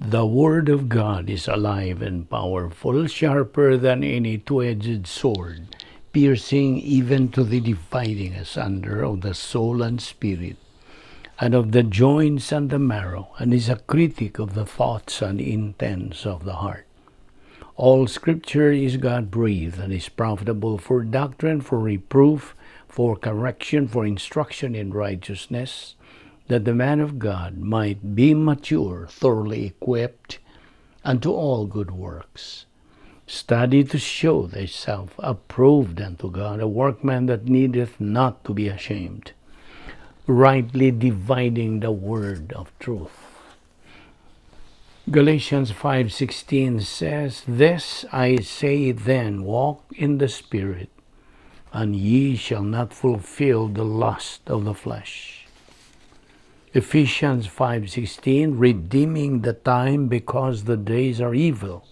The Word of God is alive and powerful, sharper than any two-edged sword, piercing even to the dividing asunder of the soul and spirit, and of the joints and the marrow, and is a critic of the thoughts and intents of the heart. All Scripture is God-breathed and is profitable for doctrine, for reproof, for correction, for instruction in righteousness, that the man of God might be mature, thoroughly equipped unto all good works. Study to show thyself approved unto God, a workman that needeth not to be ashamed, rightly dividing the word of truth. Galatians 5:16 says, "This I say then, walk in the Spirit, and ye shall not fulfill the lust of the flesh." Ephesians 5:16, redeeming the time because the days are evil.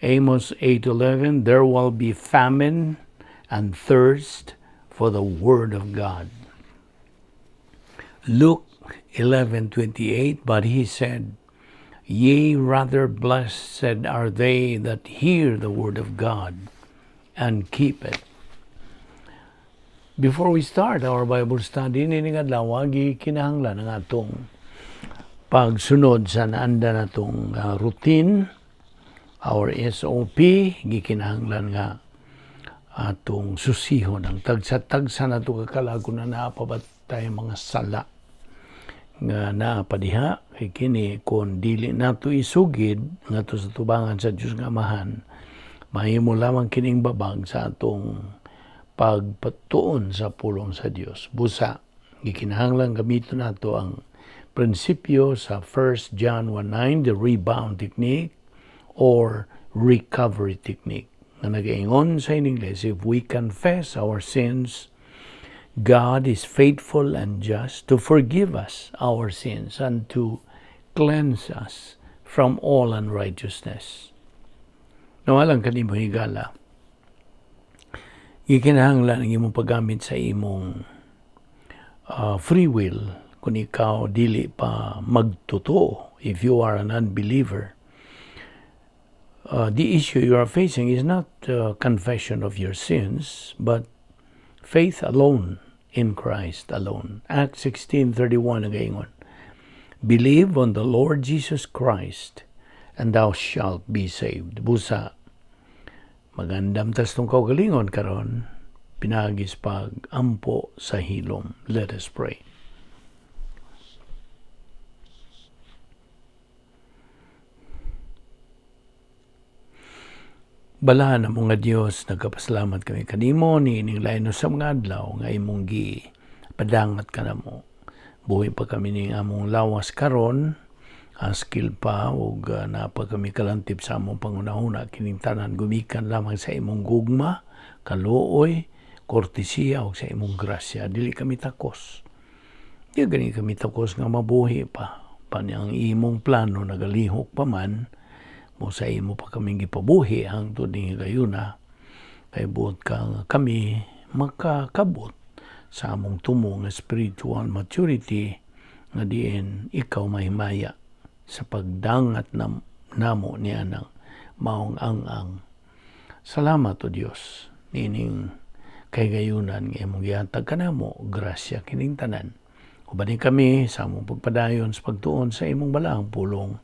Amos 8:11, there will be famine and thirst for the word of God. Luke 11:28, but he said, "Ye rather blessed are they that hear the word of God and keep it." Before we start our Bible study, nining adlaw, gikinahanglan ang atong pagsunod sa naanda natong routine, our SOP, gikinahanglan nga atong susihon ang tagsa-tagsa nato kakalag kung na naa pa ba tay mga sala nga naa pa diha, kay kini kung dili nato isugid ngadto sa tubangan sa Dios nga Amahan, mahimo lamang kining babag sa atong pagpatuon sa pulong sa Dios. Busa gikinahanglan gamiton nato ang prinsipyo sa 1 John 1:9, the rebound technique or recovery technique, na nagaingon sa Ingles, "If we confess our sins, God is faithful and just to forgive us our sins and to cleanse us from all unrighteousness." Nawalang kanimo higala, gikinahanglan ang imong paggamit sa imong free will kung ikaw dili pa magtotoo, if you are an unbeliever. The issue you are facing is not confession of your sins, but faith alone in Christ alone. Acts 16:31 nagaingon, "Believe on the Lord Jesus Christ, and thou shalt be saved." Busa, magandam tas tong kaugalingon karon pinaagi sa pag-ampo sa hilom. Let us pray. Balaan na mga Dios, nagkapasalamat kami kanimo niining lain sa mga adlaw nga imong gi padangat kanamo. Buhi pa kami ning among lawas karon, askil pa ug naa pa kami kalantip sa among pangunahuna, kining tanan gumikan lamang sa imong gugma, kaluoy, kortesiya ug sa imong grasya. Dili kami takos. Di gani kami takos nga mabuhi pa. Panang imong plano nagalihok pa man, mo sa imo pa kaming gipabuhi hangtod ning higayuna, kay buot ka nga kami makakabot sa among tumo nga spiritual maturity nga diin ikaw mahimaya sa pagdangat namo niya ng maong ang-ang. Salamat o Dios nining kahigayunan nga imong gihatag kanamo, grasya kining tanan. Uban kami sa among pagpadayon sa pagtuon sa imong balaang pulong,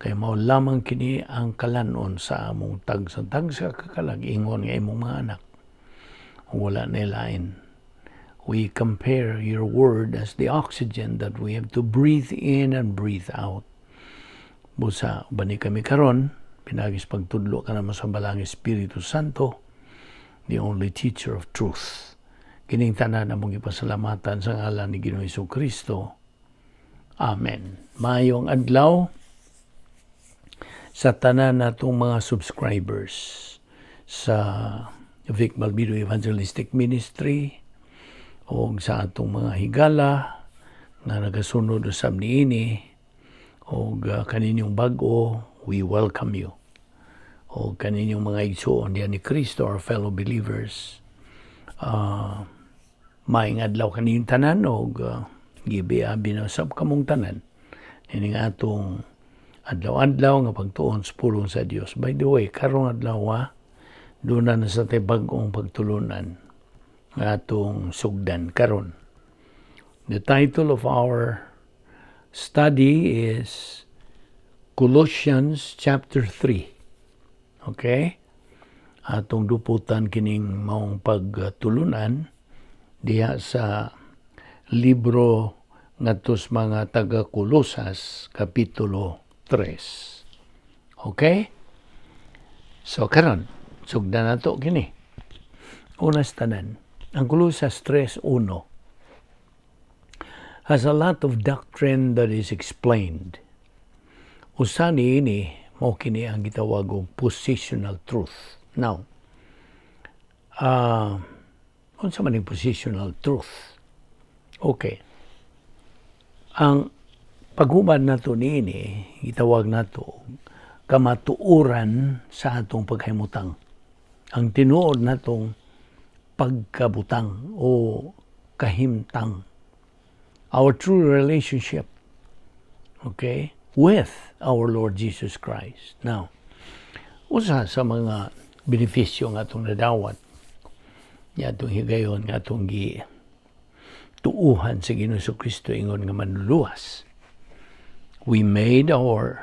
kay mao lamang kini ang kalanon sa among tagsa-tagsa kakalag ingon nga imong mga anak. Wala na lain. We compare your word as the oxygen that we have to breathe in and breathe out. Busa, bani kami karon, pinagis pagtudlo ka naman sa Balaang Espiritu Santo, the only teacher of truth. Kining tanan among ipasalamatan sa ngalan ni Ginoong Kristo. Amen. Maayong adlaw sa tanan natong mga subscribers sa Vic Balbido Evangelistic Ministry o sa atong mga higala nga nagasunod usab niini og kaninyong bag-o, we welcome you. O kaninyong mga igsuon diyan ni Kristo, our fellow believers. Maayong adlaw kaninyong tanan og gibiabi na usab kamong tanan nining atong Adlaw-adlaw nga pagtuon sa pulong sa Dios. By the way, karong adlaw, duna na sa tay bag-ong pagtulunan nga atong sugdan karon. The title of our study is Colossians chapter 3. Okay? Atong duputan kining maong pagtulunan diha sa libro ngadto sa mga taga Colosas, kapitulo 3. Okay? So karon, sugdan nato kini. Una sa tanan, ang Colosas 3:1 has a lot of doctrine that is explained. Usa niini, mao kini ang gitawag og positional truth. Now, unsa man ning positional truth? Okay. Ang paghuman nato niini, gitawag nato kamatuoran sa atong pagkahimutang. Ang tinuod natong pagkabutang o kahimtang. Our true relationship, okay, with our Lord Jesus Christ. Now, usa sa mga benepisyo nga atong nadawat nga atong higayon nga atong gi tuuhan sa Ginoong Kristo ingon nga manluluwas. We made our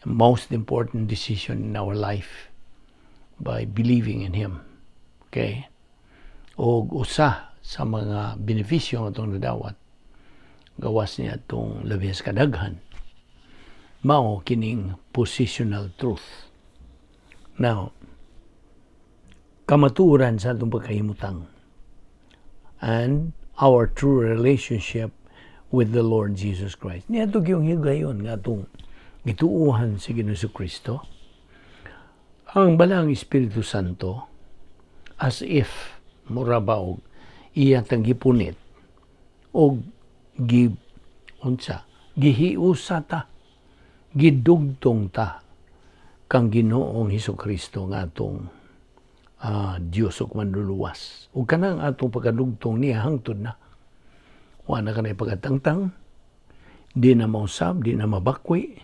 most important decision in our life by believing in Him. Okay? O usa sa mga benepisyo nga atong nadawat gawas niya atong labis kadaghan, mao kining positional truth. Now, kamatuoran sa atong pagkahimutang and our true relationship with the Lord Jesus Christ. Niadto gyung higayon nga atong gituuhan si Ginoong Kristo, ang Balaang Espiritu Santo, as if mura ba og iya tang gipunit og gi unsa, gihiusa ta, gidugtong ta kang Ginoong Hesus Kristo nga atong Dios ug manluluwas. Ug kanang atong pagkadugtong niya, hangtod na. Wa na kanay pagkatangtang, di na mausab, di na mabakwi.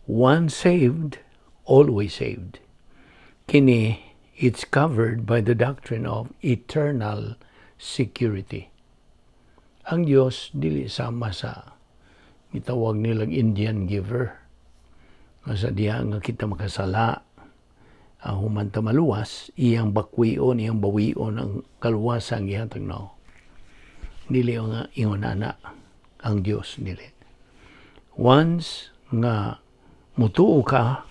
Once saved, always saved. Kini, it's covered by the doctrine of eternal security. Ang Dios dili sama sa gitawag nilang Indian giver. Nga sa diha nga kita makasala, ang human ta maluwas, iyang bakwion, iyang bawion ang kaluwasan gihatag, no. Dili nga ingon ana ang Dios, dili. Once nga mutuo ka,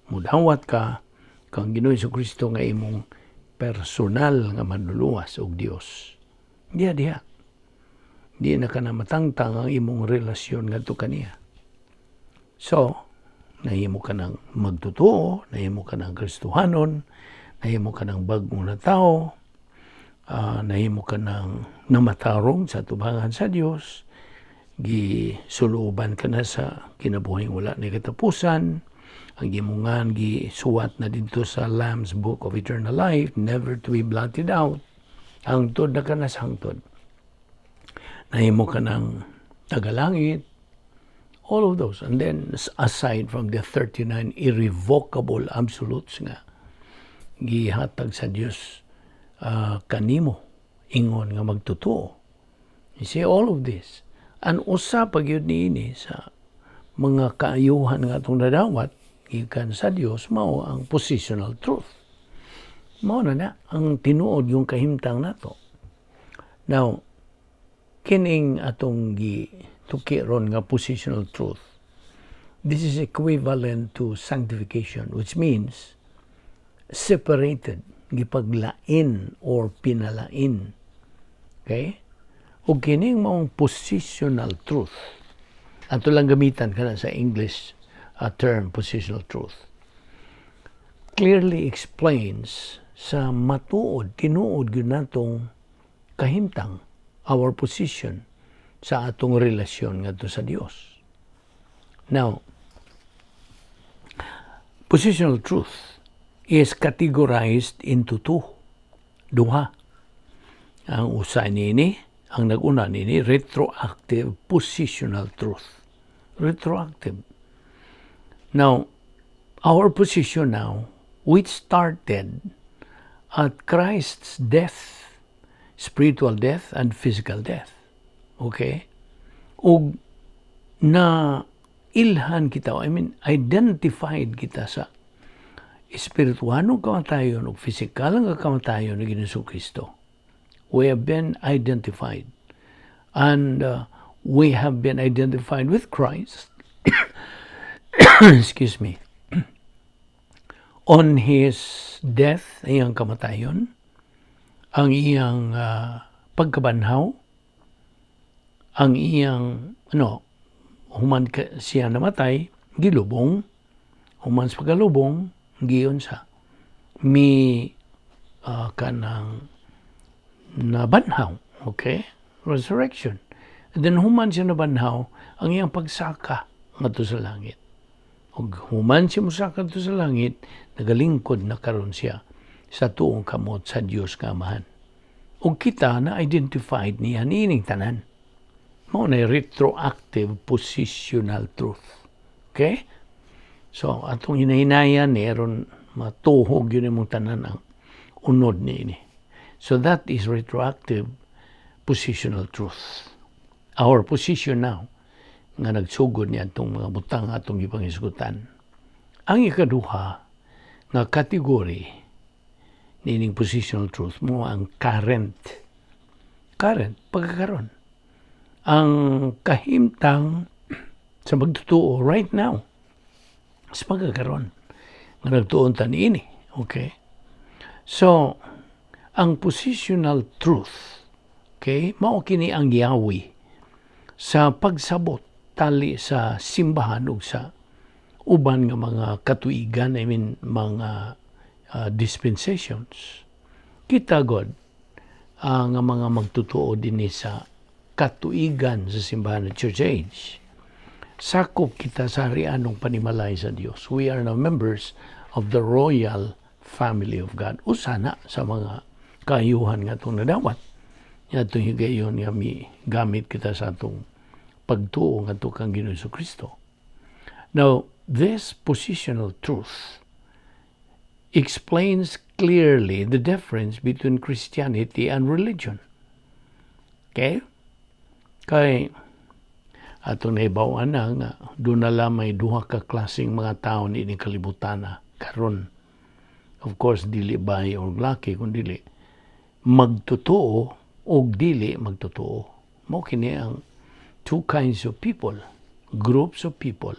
mudawat ka kang Ginoong Kristo nga imong personal nga manluluwas og Dios, diha diha. Di na ka na matangtang ang imong relasyon ngadto kaniya. So, nahimo ka ng magtotoo, nahimo ka ng Kristohanon, nahimo ka ng bagong na tao, nahimo ka ng namatarong sa tubangan sa Dios, gisuluban ka na sa kinabuhing wala ni katapusan, ang gimungan gisuwat na dito sa Lamb's Book of Eternal Life, never to be blotted out. Hangtod na ka na sa hangtod. Nahimo ka ng tagalangit, all of those. And then, aside from the 39 irrevocable absolutes nga gihatag sa Dios kanimo ingon nga magtotoo. You see, all of this. Ang usa pa gyud niini sa mga kaayuhan nga atong nadawat gikan sa Dios, mao ang positional truth. Mao na na ang tinuod yung kahimtang nato. Now, kining atong gi tuki ron nga positional truth, this is equivalent to sanctification, which means separated, gipaglain or pinalain. Okay? O kining maong positional truth, ato lang gamitan kana sa English term positional truth, clearly explains sa matuod, tinuod gyud natong kahimtang, our position sa atong relasyon ngadto sa Dios. Now, positional truth is categorized into two. Duha. Ang usa niini, ang nag-una niini, retroactive positional truth. Retroactive. Now, our position now, which started at Christ's death, spiritual death and physical death. Okay? Ug na ilhan kita, I mean, identified kita sa espirituanong kamatayon ug physical nga kamatayon ni Ginoong Kristo. We have been identified. And we have been identified with Christ, excuse me, on His death, iyang kamatayon, ang iyang pagkabanhaw, ang iyang, ano, human ka, siya namatay, gilubong, human sa pagkalubong, giyon sa mi kanang nabanhaw, okay? Resurrection. And then human siya nabanhaw, ang iyang pagsaka ngadto sa langit. Ug human siya mosaka ngadto sa langit, nagalingkod na karon siya sa tuong kamot sa Dios nga Amahan. Ug kita na identified niya niining tanan. Mao na retroactive positional truth. Okay? So, atong hinahinayan ni aron matuhog yun imong tanan ang unod niini. So that is retroactive positional truth. Our position now nga nagsugod niya atong mga butang atong gipanghisgutan. Ang ikaduha nga category nining positional truth mo ang current. Current, pagkakaron. Ang kahimtang sa magtotoo right now sa pagkakaron nga nagtuon ta niini. Okay? So, ang positional truth, okay, mao kini ang yawi sa pagsabot tali sa simbahan ug sa uban nga mga katuigan, I mean mga dispensations. Kita god nga mga magtutuo dinhi sa katuigan sa simbahan ng Church Age. Sakop kita sa harianong panimalay sa Dios. We are now members of the royal family of God. Usa na sa mga kaayuhan nga atong nadawat. Atong higayon nga mi gamit kita sa atong pagtuo ngadto kang Ginoong Kristo. Now, this positional truth explains clearly the difference between Christianity and religion. Okay? Kay atong nahibaw-an na nga doon na lang may duha ka klaseng mga tao ni kalibutan na karon. Of course, dili babaye or laki, kun dili magtotoo o dili magtotoo. Mao kini ang two kinds of people, groups of people,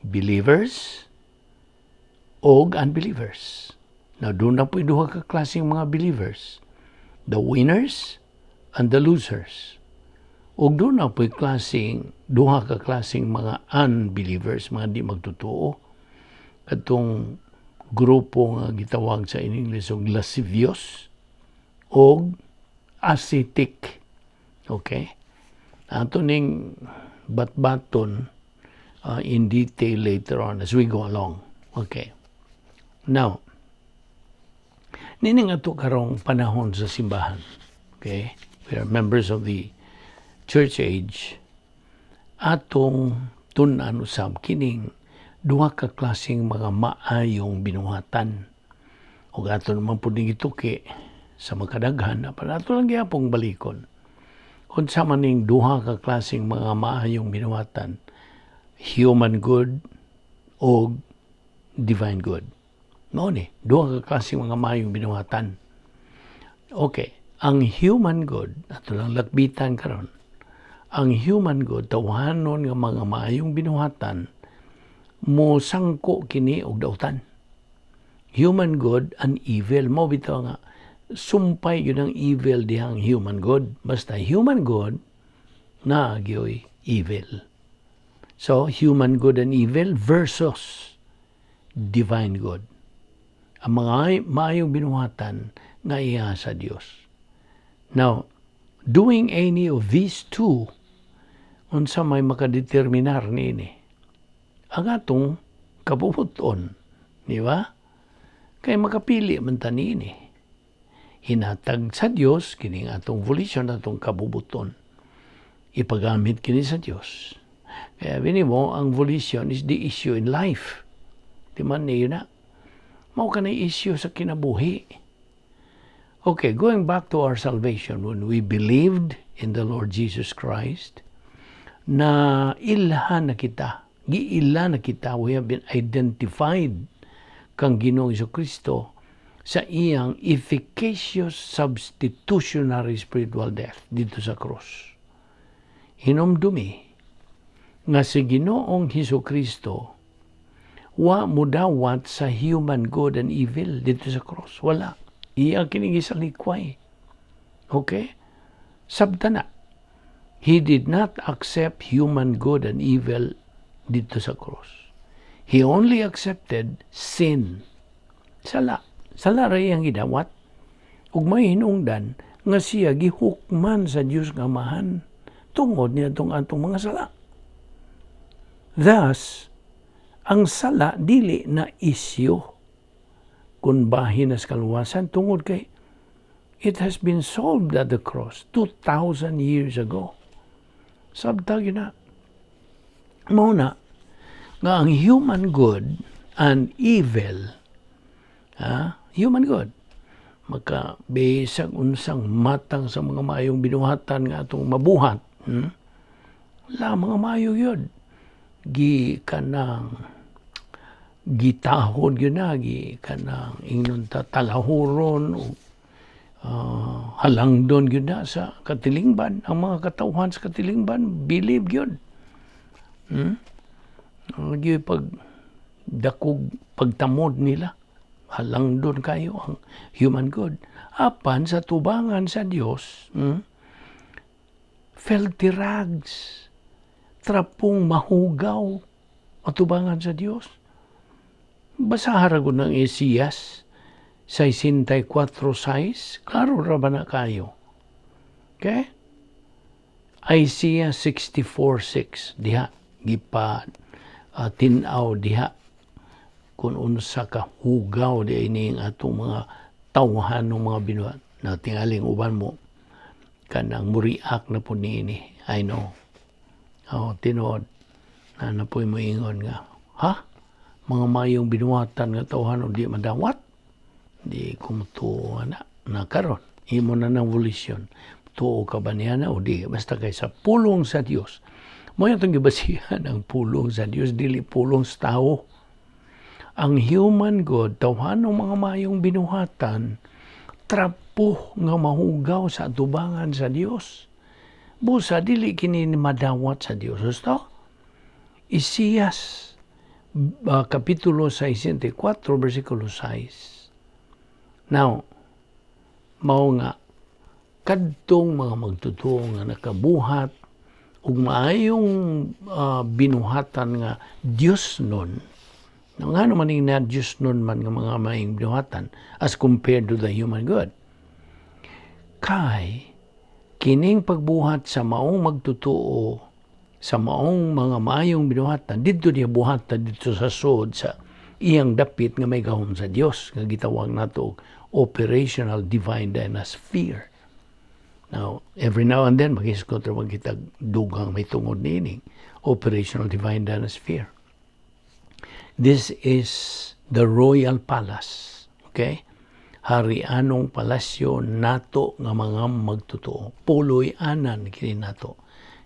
believers og unbelievers. Now, doon na po duha ka klaseng mga believers, the winners and the losers. Ug doon na po'y klaseng, duha ka klaseng mga unbelievers, mga di magtotoo. Katong grupo nga gitawag sa in English og lascivious og ascetic. Okay? Ato ning batbaton in detail later on as we go along. Okay. Now, nining ato karong panahon sa simbahan. Okay? We are members of the Church Age. Atong tun-an usab kining duha ka klaseng mga maayong binuhatan. Ug ato naman pud ning gituki sa makadaghan, apan ato lang gihapong balikon. Unsa man ning duha ka klaseng mga maayong binuhatan, human good o divine good? Mao ni, duha ka klaseng mga maayong binuhatan. Okay, ang human good, ato lang lakbitan karon. Ang human good, tawhanon nga mga maayong binuhatan, mo sangko kini og dautan. Human good and evil, mo bitaw nga sumpay yun ang evil dihang human good. Basta human good, naa gyoy evil. So, human good and evil versus divine good. Ang mga maayong binuhatan nga iya sa Dios. Now, doing any of these two, unsa may makadeterminar niini? Ang atong kabubuton, di ba? Kay makapili man ta niini. Hinatag sa Dios kining atong volition, atong kabubuton. Ipagamit kini sa Dios. Kaya bini mo, ang volition is the issue in life. Di man niyo na. Mao ka na issue sa kinabuhi. Okay, going back to our salvation, when we believed in the Lord Jesus Christ, na ilhan na kita, giila na kita, we have been identified kang Ginoong Kristo sa iyang efficacious substitutionary spiritual death dito sa cross. Hinumdumi nga si Ginoong Hesus Kristo wa mudawat sa human good and evil dito sa cross. Wala. Iya kining gisalikway. Okay? Sabta na. He did not accept human good and evil dito sa cross. He only accepted sin. Sala. Sala ra iyang gidawat. Ug may hinungdan nga siya gihukman sa Dios nga Amahan tungod niya atong atong mga sala. Thus, ang sala dili na isyu kung bahin na sa kaluwasan tungod kay it has been solved at the cross 2,000 years ago. Sabta gyud na. Mao na nga ang human good and evil, ha? Human good, maka bisag unsang matang sa mga maayong binuhatan nga atong mabuhat, La mga maayo yun. Gi kanang gitahod yun na, gi kanang ingnon ta talahuron o halangdon yun na sa katilingban. Ang mga katawhan sa katilingban, believe yun. Ang pag dakog pagtamod nila, halangdon kayo ang human good. Apan sa tubangan sa Dios, filthy rags, trapong mahugaw, atubangan sa Dios. Basaha ra gud ng Isaias 64:6, klaro ra ba na kayo? Okay? Isaiah 64:6 diha gipa tin-aw diha kung unsa ka hugaw di ini ang atong mga tawhan ng mga binuhat na tingaling uban mo kanang muriak na po niini. I know. Oh, tinuod na napoy mo ingon nga, ha, mga mayong binuhatan nga tawhan di madawat, di kumutuo na na karon imo na ng volition, tuo ka ba niya na o di? Basta kay sa pulong sa Dios mo itong gibasihan, ang pulong sa Dios, dili pulong sa tao. Ang human good, tawhan ng mga mayong binuhatan, trapo nga mahugaw sa atubangan sa Dios. Busa dili kini madawat sa Dios. Gusto? Isaias kapitulo 64 versikulo 6. Now, mao nga kadtong mga magtotoo nga nakabuhat ug maayong binuhatan nga Dios nun. Nga naman yung na Diyos nun man nga mga maayong binuhatan as compared to the human good? Kay, kining pagbuhat sa maong magtotoo, sa maong mga maayong binuhatan, dito niya buhatan dito sa sod sa iyang dapit nga may gahom sa Dios nga gitawag nato operational divine dynasphere. Now, every now and then, maghisgot ra kita dugang may tungod niini operational divine dynasphere. This is the royal palace. Okay? Harianong palasyo nato nga mga magtotoo. Puloy-anan kini nato.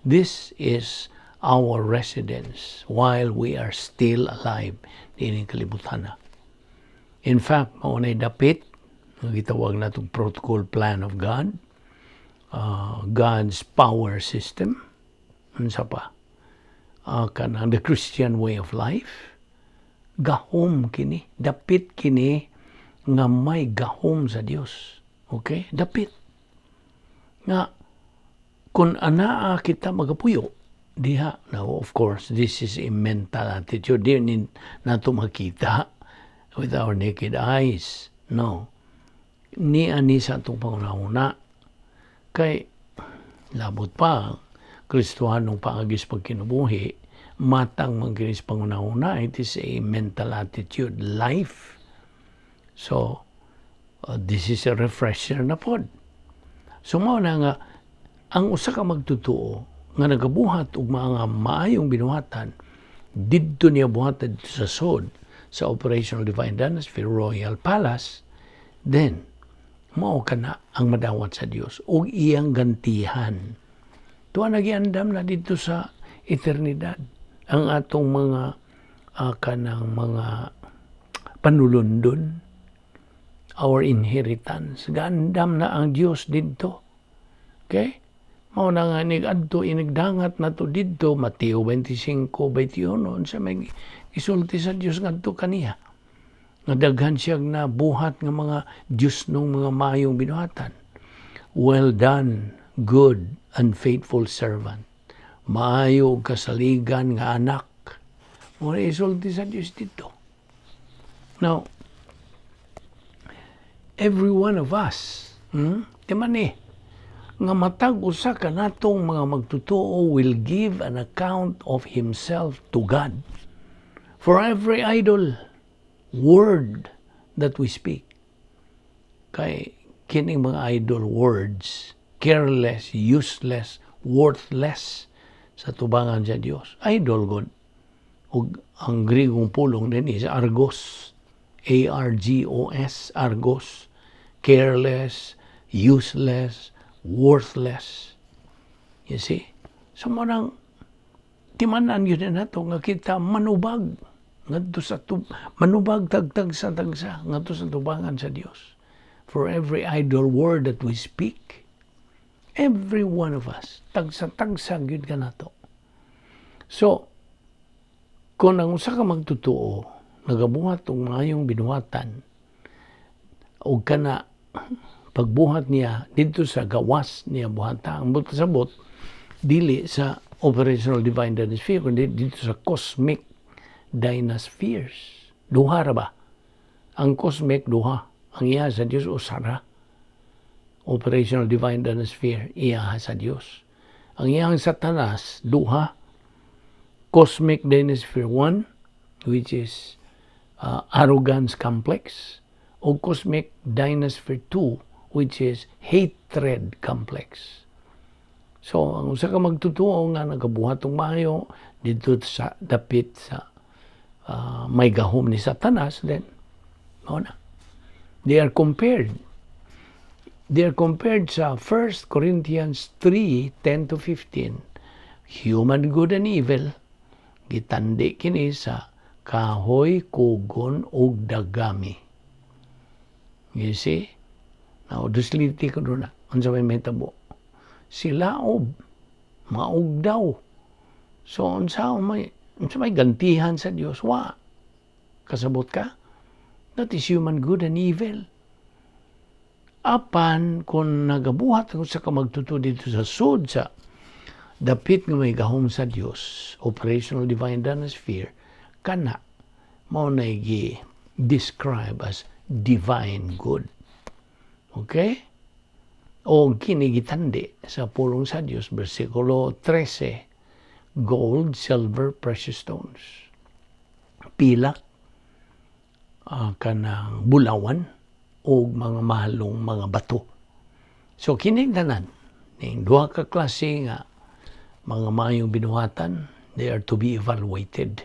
This is our residence while we are still alive dining kalibutan na. In fact, mao nay dapit nga gitawag natong protocol plan of God, God's power system, unsa pa, kanang the Christian way of life, gahom kini, dapit kini nga may gahom sa Dios. Okay? Dapit. Nga kung anaa kita magapuyo diha. Now, of course, this is a mental attitude. Di ni nato makita with our naked eyes. No. Ni ani sa atong pangunahuna. Kay labot pa Kristohanong paagis pagkinabuhi, matang man kini sa pangunahuna, it is a mental attitude, life. So, this is a refresher na pod. So, mao na nga, ang usa ka magtotoo, nga nagabuhat og mga maayong binuhatan didto niya buhatan didto sa sod sa Operational Divine Dynasty Royal Palace, then mao kana ang madawat sa Dios ug iyang gantihan. Tuwa nagiandam na didto sa eternidad ang atong mga kanang mga panulundon, our inheritance. Gaandam na ang Dios didto. Okay? Mao na nga inig-adto, inigdangat na to didto, Mateo 25:21, unsa may isulti sa Dios ngadto kaniya? Nga daghan siya na buhat nga mga Dios nung mga maayong binuhatan. "Well done, good and faithful servant." Maayo ug kasaligan nga anak. Mao na isulti sa Dios didto. Now, every one of us, Di man eh, nga matag usa kanatong mga magtotoo will give an account of himself to God for every idle word that we speak. Kay kining mga idle words, careless, useless, worthless sa tubangan sa Dios. Idle gud. Ug ang Grigong pulong din is argos. argos, argos. Careless, useless, worthless. You see? So mao nang timanan gyud nato nga kita manubag ngadto sa manubag tagtag sa tagsa ngadto sa tubangan sa Dios for every idle word that we speak. Every one of us, tagsa-tagsa gyud kanato. So kung ang usa ka magtotoo nagabuhat og maayong binuhatan ug kana pagbuhat niya didto sa gawas niya buhata, ang buot kasabot, dili sa Operational Divine Dynasphere kundi didto sa Cosmic Dynaspheres. Duha ra ba ang cosmic? Duha. Ang iya sa Dios, usa ra. Operational Divine Dynasphere, iya sa Dios. Ang iyang Satanas, duha. Cosmic Dynasphere 1, which is arrogance complex, o Cosmic Dynasphere 2, which is hatred complex. So, ang usa ka magtotoo nga nagabuhat og maayo didto sa dapit sa may gahom ni Satanas, then mao na. They are compared. They are compared sa 1 Corinthians 3:10 to 15. Human good and evil, gitandi kini sa kahoy, kugon ug dagami. You see? Now, dusliti ko doon na. Unsa may mahitabo? Silaob, maug daw. So, unsa may gantihan sa Dios? Wa. Kasabot ka? That is human good and evil. Apan, kung nagabuhat ang usa ka magtotoo didto sa sud sa dapit nga may gahom sa Dios, Operational Divine Dynasphere, kana mao na gi-describe as divine good. Okay? O kini gitandi sa pulong sa Dios, versikulo 13, gold, silver, precious stones. Pilak, kanang bulawan, o mga mahalong mga bato. So kining tanan, ning duha ka klase nga mga maayong binuhatan, they are to be evaluated.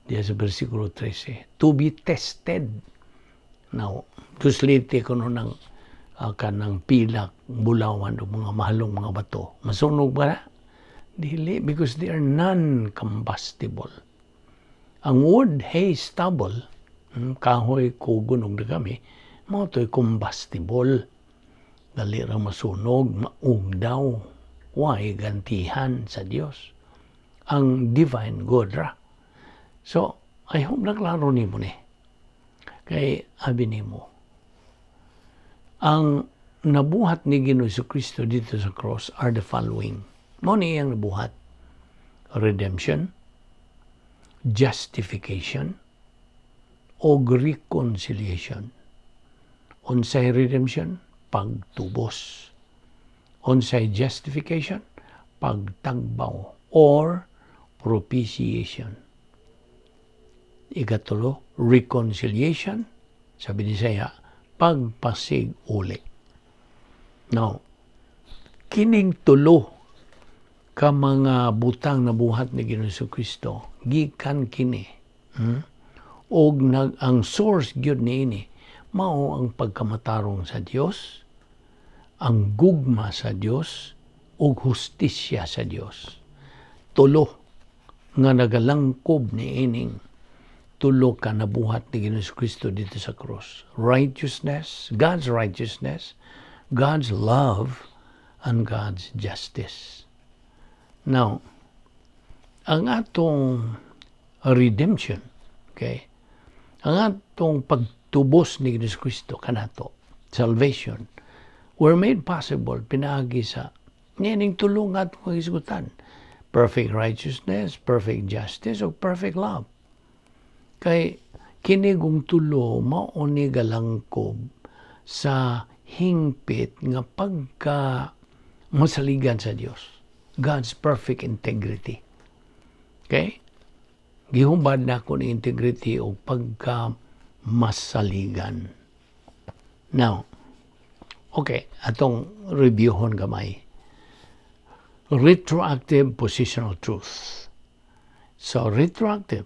Diya sa versikulo 13, to be tested. Now, tusliti ko no ng kanang pilak, bulawan o mga mahalong mga bato. Masunog ba na? Dili, because they are non-combustible. Ang wood, hay, stubble, kahoy, kugon ug dagami, mao to'y combustible. Dali ra masunog, maug daw. Why gantihan sa Dios? Ang divine good ra. So, I hope naklaro nimo ni. Kay abi nimo, ang nabuhat ni Ginoo Kristo didto sa cross are the following. Mao ni iyang nabuhat: redemption, justification, o reconciliation. Unsay redemption? Pagtubos. Unsay justification? Pagtagbaw or propitiation. Ikatulo, reconciliation. Sabi ni saya, pagpasig-uli. Now, kining tulo Ka mga butang na buhat ni Ginoong Kristo gikan kini, Og ang source gyud niini mao ang pagkamatarong sa Dios, ang gugma sa Dios ug hustisya sa Dios. Tulo nga nagalangkob niining tulo ka nabuhat ni Ginoong Kristo didto sa cross. Righteousness, God's righteousness, God's love, and God's justice. Now, ang atong redemption, okay, ang atong pagtubos ni Ginoong Kristo kanato, salvation, were made possible pinaagi sa niining tulo nga atong kahisgutan. Perfect righteousness, perfect justice, o perfect love. Kay kini kung tulo mao ni galangkob sa hingpit nga pagka masaligan sa Dios. God's perfect integrity. Okay? Gihubad nako ni integrity o pagka masaligan. Now, okay, atong reviewhon gamay. Retroactive positional truth. So, retroactive.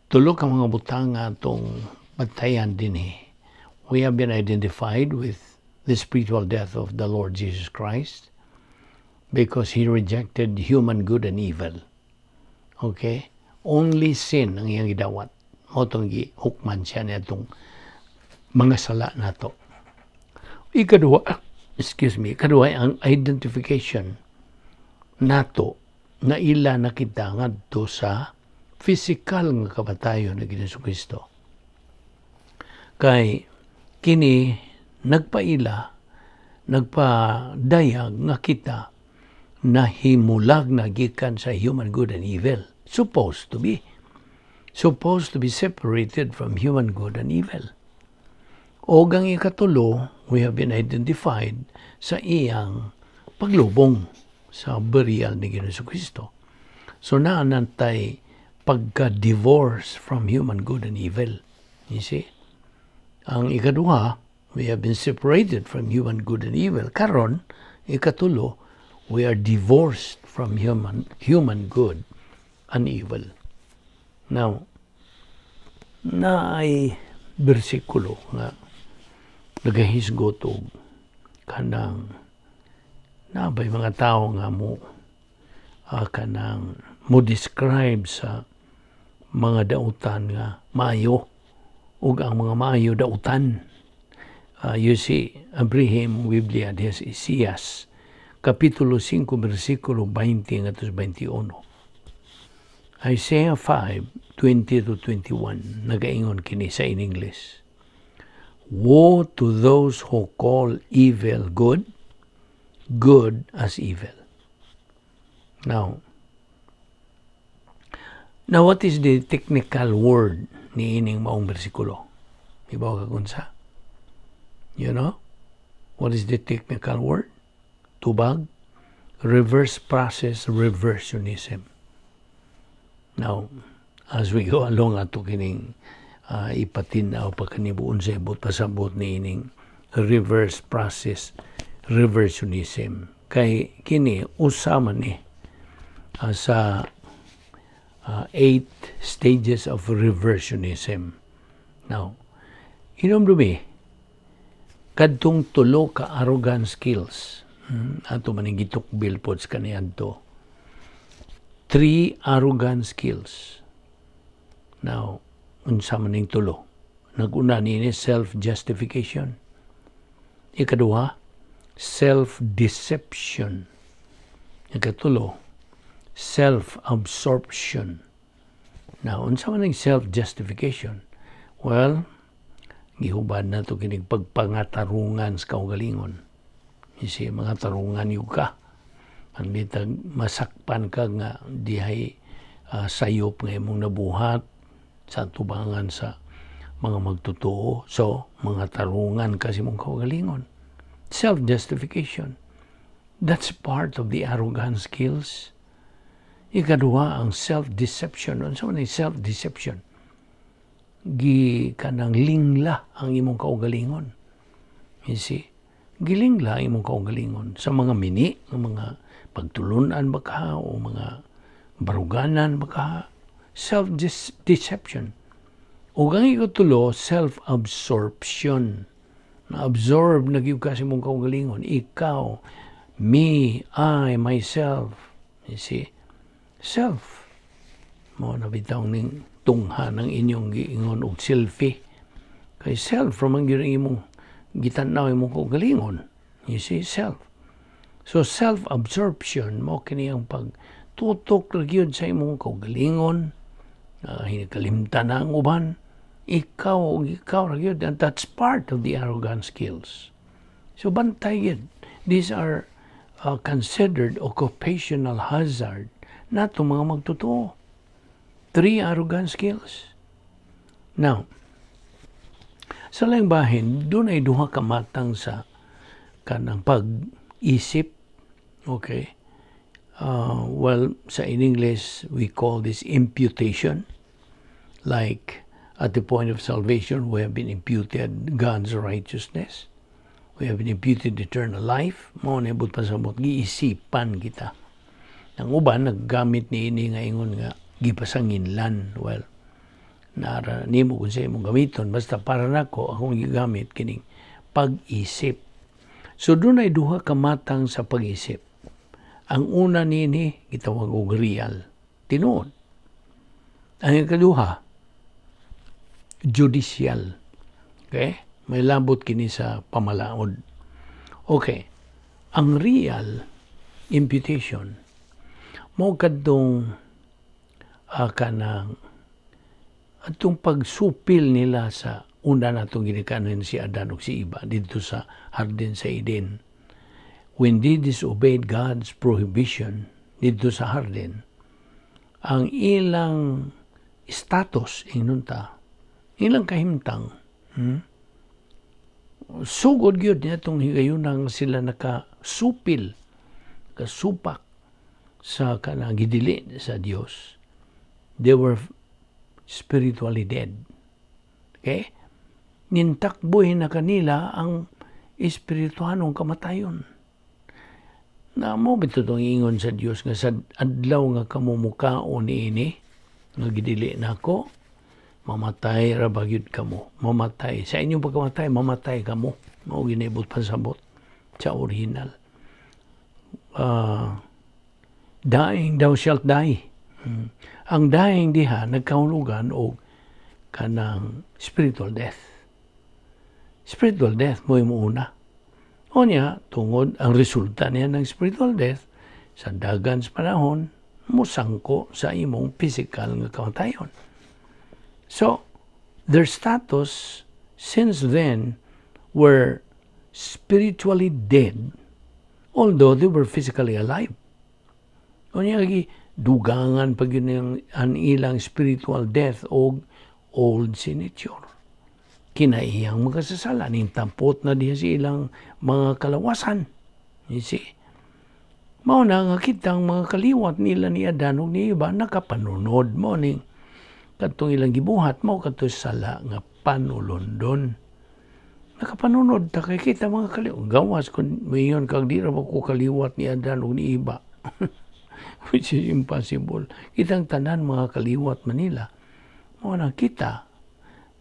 Tulo ka mga butang nga atong bantayan dinhi. We have been identified with the spiritual death of the Lord Jesus Christ because He rejected human good and evil. Okay? Only sin ang iyang gidawat. Mao tong gihukman siya niadtong mga sala nato. Ikaduha, excuse me, ikaduha ang identification nato na ila na kita ngadto sa physical nga kapatayon ni Ginoong Kristo. Kay kini nagpaila, nagpadayag nga kita nahimulag na gikan sa human good and evil. Supposed to be. Supposed to be separated from human good and evil. O ang ikatulo, we have been identified sa iyang paglubong sa burial ni Ginoong Kristo. So naa na tay pagka-divorce from human good and evil. You see? Ang ikaduha, we have been separated from human good and evil. Karon, ikatulo, we are divorced from human good and evil. Now, naay bersikulo nga nagahisgot og kanang naa bay mga tao nga mo kanang mo describe sa mga dautan nga maayo ug ang mga maayo dautan. You see, abrihin mo Biblia diha sa Isaias, Kapitulo 5, versikulo 20 ngadto sa 21. Isaiah 5, 20 to 21, nagaingon kini sa in English. "Woe to those who call evil good, good as evil." Now, what is the technical word ni ining maong bersikulo? Ibaw ka kunsa? You know? What is the technical word? Tubag? Reverse process reversionism. Now, as we go along ato kining ipatin-aw pa kanibuon sa ibot pasabot ni ining reverse process reversionism. Kay kini usa man ni sa eight stages of reversionism. Now, hinumdumi, kadtong tulo ka arrogant skills, ato man ning gitukbil pod sa kaniadto. Three arrogant skills. Now, unsa man ning tulo? Nag-una niini, self-justification. Ikaduha, self-deception. Ikatulo, self-absorption. Now, unsa man ang self-justification? Well, gihubad nato kinig pagpangatarungan sa kaugalingon. You see, mga tarungan yung ka. Panlitag masakpan ka nga dihay sayop nga imong nabuhat sa tubangan sa mga magtotoo. So, mga tarungan kasi mong kaugalingon. Self-justification. That's part of the arrogant skills. Ikaduha, ang self-deception. Ano sa man self-deception? Gi kanang lingla ang imong kaugalingon. You see? Gilingla ang imong kaugalingon sa mga mini, ng mga Pagtulunan ba ka o mga baruganan ba ka? Self-deception. O ang ikatulo, self-absorption. Na-absorb na gyud ka sa imong kaugalingon. Ikaw, me, I, myself. You see? Self. Mao na bitaw ning tungha ng inyong giingon og selfie. Kay self ra man gyud ang imong gitan-aw, imong kaugalingon. You see? Self. So self-absorption mao kini ang pagtutok ra gyud sa imong kaugalingon. Hinikalimtan na ang uban. Ikaw ug ikaw ra gyud, and that's part of the arrogant skills. So bantay gyud. These are considered occupational hazard nato mga magtotoo. Three arrogant skills. Now, sa laing bahin, dunay duha ka matang sa kanang pag-isip. Okay? Well, sa in English, we call this imputation. Like, at the point of salvation, we have been imputed God's righteousness. We have been imputed eternal life. Mao na ibot pasabot, giisipan kita. Ang uban, naggamit ni ini nga ingon nga gipasanginlan. Well, nara nimo kung sa imong gamiton. Basta para nako, akong gigamit kining pag-isip. So dunay duha ka matang sa pag-isip. Ang una nini gitawag og real, tinuod. Ang ikaduha, judicial. Okay? May labot kini sa pamalaod. Okay. Ang real imputation mao kadtong kanang atong pagsupil nila sa una natong ginikanan, si Adan ug si Eva didto sa hardin sa Eden. When they disobeyed God's prohibition didto sa hardin, ang ilang status, ingnon ta, ilang kahimtang, sugod gyud niadtong higayunang sila nakasupil, kasupak sa kanang gidili sa Dios. They were spiritually dead. Okay? Nintakboy na kanila ang espirituhanong kamatayon. Na mao bitaw tong ingon sa Dios nga sa adlaw nga kamo mukaon niini nga gidili nako, mamatay ra ba gyud kamo. Mamatay sa inyong pagkamatay, mamatay kamo. Mao ginibot pasabot sa original, "Dying thou shalt die." Ang dying diha nagkahulugan og kanang spiritual death. Spiritual death mao mo una. O niya, tungod ang resulta niya ng spiritual death, sa dagan sa panahon, musangko sa imong physical nga kamatayon. So, their status since then were spiritually dead, although they were physically alive. O niya, dugangan pa gyud ang ilang spiritual death og old sin nature, kinaiyang makasasala, ning tampot na diha sa ilang mga kalawasan. You see? Mao na nga kitang mga kaliwat nila ni Adan ug ni Eva nakapanunod mao ning kadtong ilang gibuhat, mao kadto sala nga panulondon. Nakapanunod ta kay kita mga kaliwat. Gawas kung mayon kag di ra ba ko kaliwat ni Adan ug ni Eva, which is impossible. Kitang tanan mga kaliwat Manila. Mao na kita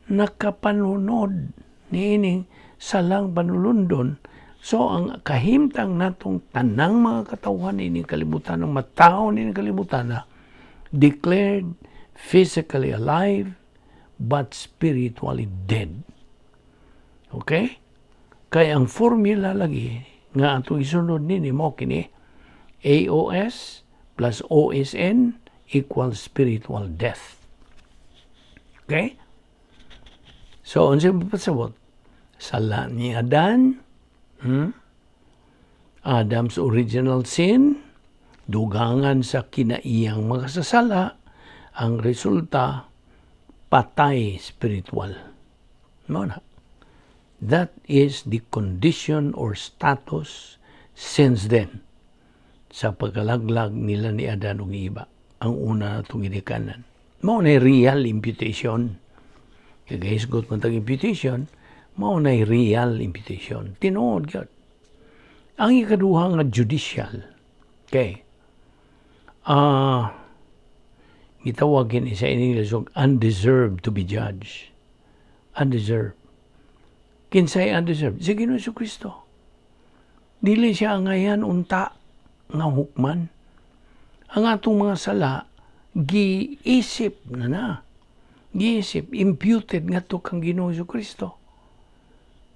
nakapanunod niining salang panulundon. So ang kahimtang natong tanang mga katawhan ini kalibutan, ng matao ini kalibutan na declared physically alive but spiritually dead. Okay? Kay ang formula lagi nga atong isunod nini mao kini: AOS plus OSN equals spiritual death. Okay? So, unsa pasabot? Sala ni Adan, Adam's original sin, dugangan sa kinaiyang makasasala, ang resulta, patay spiritual. Mao na. That is the condition or status since then sa pagkalaglag nila ni Adan ug Eva, ang una natong ginikanan. Mao na real imputation. Kay gahisgot man tag imputation, mao na real imputation. Tinuod gyud. Ang ikaduha nga judicial, Okay. Gitawag kini sa English og undeserved to be judged. Undeserved. Kinsay undeserved? Si Ginoong Kristo. Dili siya angayan unta nga hukman. Ang atong mga sala giisip na na. Giisip, imputed ngadto kang Ginoong Kristo.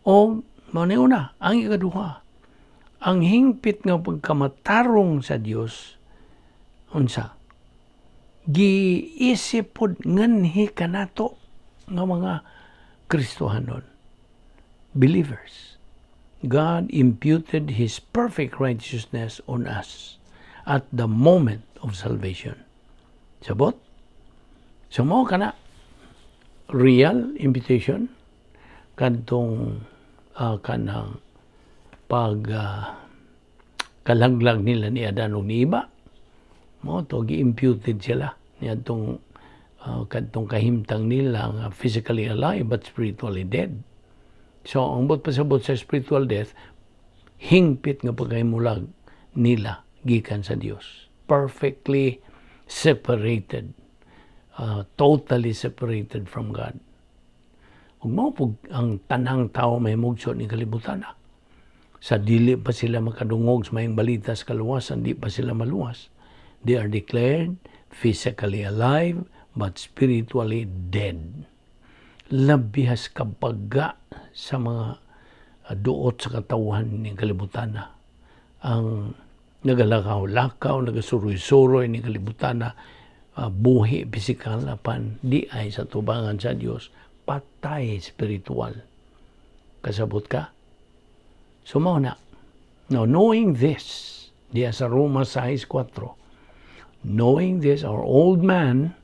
O mao ni una, ang ikaduha, ang hingpit nga pagkamatarong sa Dios, unsa? Giisip pod nganhi kanato nga mga Kristohanon. Believers. God imputed His perfect righteousness on us at the moment of salvation. Sabot? So mao kana real imputation kadtong kanang pag kalaglag nila ni Adan ug ni Eva, mao to gi-imputed sila niadtong kadtong kahimtang nila nga physically alive but spiritually dead. So ang buot pasabot sa spiritual death, hingpit nga pagkahimulag nila gikan sa Dios, perfectly separated, totally separated from God. Ug mao pud ang tanang tao mahimugso ni kalibutan na. Sa dili pa sila makadungog sa maayong balita sa kaluwasan, di pa sila maluwas. They are declared physically alive but spiritually dead. Labihas kabaga sa mga duot sa katawhan ni kalibutan na. Ang nagalakaw-lakaw, nagasuroy-suroy ni kalibutan na buhi pisikal apan di ay sa tubangan sa Dios, patay spiritual. Kasabot ka? So mao na. Now, knowing this, diya sa Roma 6:4, knowing this, our old man,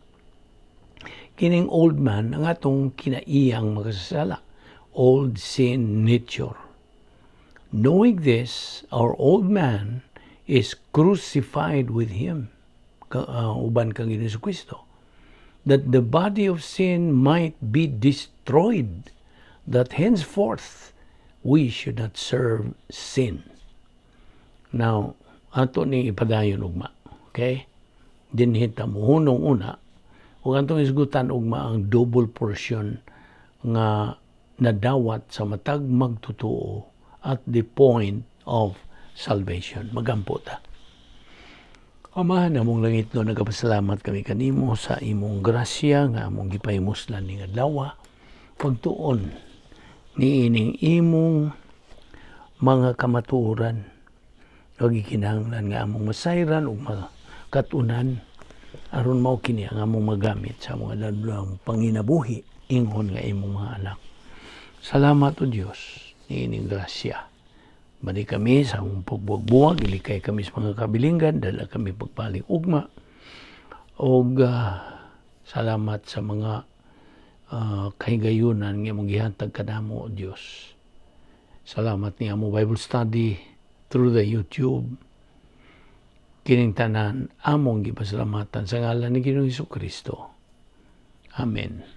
kining old man, ang atong kinaiyang makasasala, old sin nature. Knowing this, our old man is crucified with him, uban kang Ginoong Kristo, that the body of sin might be destroyed, that henceforth we should not serve sin. Now, ato ni ipadayon ugma. Okay? Dinhi ta muhunong una, ug atong isgutan ugma ang double portion nga nadawat sa matag magtotoo at the point of salvation. Magampo ta. Ama namong langitnon, nagapasalamat kami kanimo sa imong grasya nga among gipahimuslan ning adlaw. Pagtuon niining imong mga kamatuoran ug gikinahanglan nga among masayran ug makatunan aron mao kini ang among magamit sa among adlaw panginabuhi ingon nga imong mga anak. Salamat, O Dios, niining grasya. Bani kami sa among pagbuwag-buwag, ilikay kami sa mga kabilinggan, dala kami pagbalik ugma. Og salamat sa mga kahigayunan nga imong gihatag kanamo, O Dios. Salamat ni amo Bible study through the YouTube. Kining tanan among gipasalamatan sa ngalan ni Ginoong Kristo. Amen.